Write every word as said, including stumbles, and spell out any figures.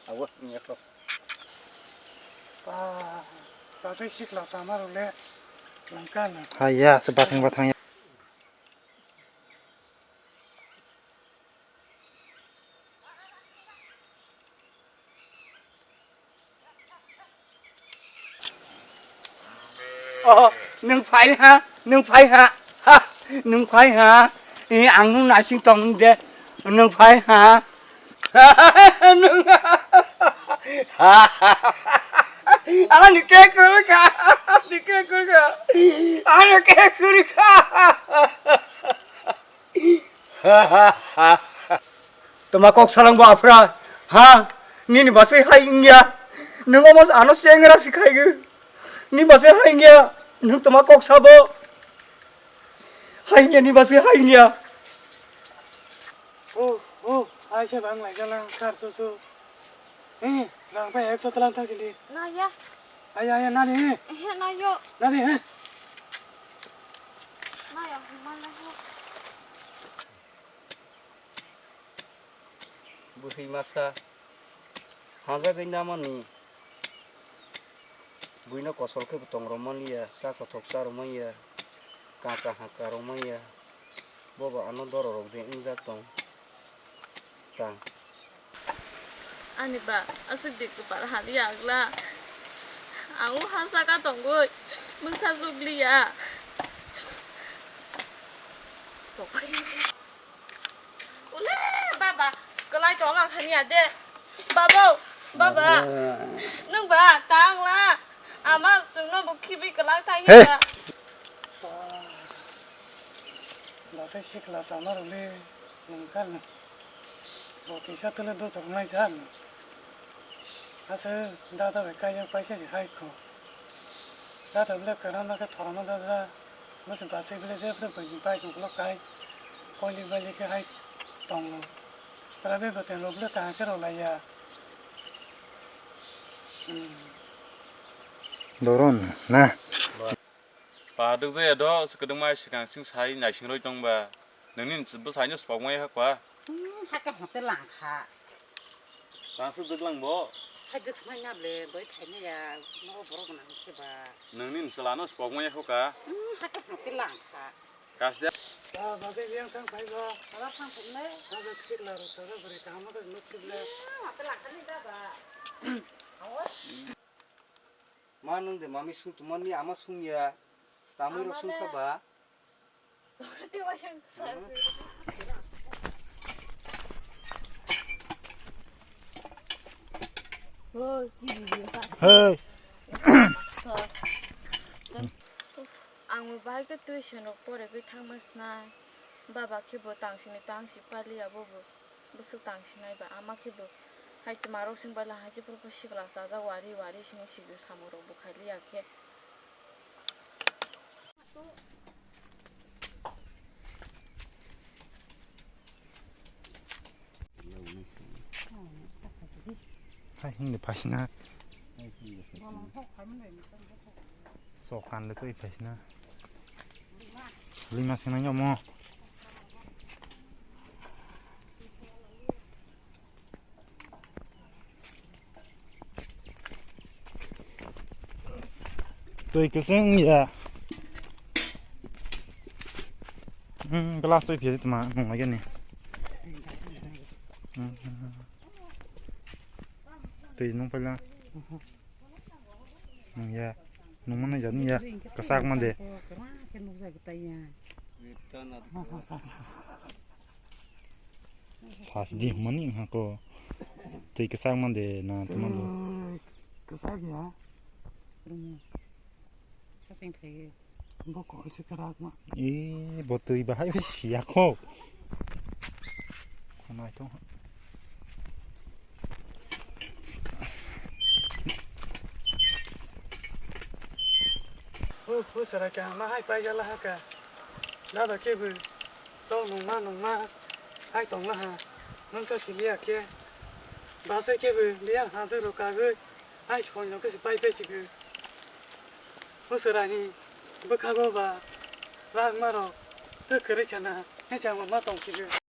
Abo wngya kho. Ba, ba se sikla sama rok le langka na. Haiya, se bathang bathang ya. Oh, nwng phai ha, nwng phai ha, ha, nwng phai ha. Eh, ang nwng naising tong de, nwng phai ha. Nwng, ani ke kurka, ani ke kurka, ani ke kurka. Toma kok salang bo aphra, ha? Nini basai hai wngya. Nwng omo ano chengra si khaigo. Ni basai hai wngya. Nwng toma kok sabo. Hai wngya ni basai hai wngya. Oh, oh, aisa bang lai jala kar su su. Eh, rang pai ekso talang thang sili. Na ya. Aya, aya, nani, eh? Eh, na yo. Nani, eh? Na yo, mana ho. Bwrwi masa hajagwi namani buino kosol khe bo tong rw manya, cha kothok cha rw manya, kaka haka rw manya, bobo ano doro rok de wngjak tong tang. Ani ba aswk de kwpal haliya agla, ang o ha saka tongwi mungsa chukliya. Ule baba, kwlai tonglang thani ya de. Babo, baba, nwng ba tang la. Ama chwngno bo khibi kwlak thang ya. Hey. Ba. Basai sikla sama rok le nungkha nung. Bo kisa tele do tok nai sa. Asa dada bai kaya paisa si hai ko. Dada bele karana ke thorana dada. Masa basai bele je bele bai bai ko lo kai. Koi li bai ke hai tong lo. Para be baten lo bele ta ke ro la ya. Hmm. Doron na. Ba dwk jaya do, se kwdwng mai swkang sing sai naising roi tong ba. Nangni bwsai no swpok mai hakwa. Hmm, hakhe hote lang kha. Tangsu dwk lang bo. Hai dwk snai na ble, doi thai na ya, no borok nang khe ba. Nangni chwla no swpok mai hakwa. Hmm, hakhe hote lang kha. Kasda. Ba, ba se yang thang phai ba. Ala thang phai le. Ba se sik la ro sa ro bre ka ma ka no sik le. Hmm, hote lang kha ni da ba. Awa. Ma nwng de mami sung tongmani ama sung ya, tamwi rok sung kha ba. Hey. Ang bo bahai khe tuition rok pore gwi thangma snai. Baba khe bo tang sini tang si pali ya bobo. Bwswk tang sinai ba, ama khe bo hai twma rok sing bai la hai, jephuru sikla chajak wari wari sini sikju samung rok bo khai li ya khe. Hai hing de phai sina. Sok han de twi phai sina. Lima sina nyomo. Twi kwchwng ya. Hmm, glass twi phiyadi tma nung lai gani. Hmm. Twi nung paila. Nung ya. Nung mana jani ya. Kwchak man de. Sas di mani ha ko. Tei kwchak man de na tuma bo. Kwchak ya. Kasing thai. Bo ko se karak ma. E bo twi bahai siya ko. Khonai to. Hu, hu, sara kaham ma hai pai gala ha ka. Dada kebo chok nungma nungma hai tongla ha. Nungsa siliya khe. Basai kebo biyang hajak rok kagwi hai songno khe se pai pai sigi. Hu sara ni bwkhago ba rang ma rok twi kwrwi khana hai changma ma tong sigi.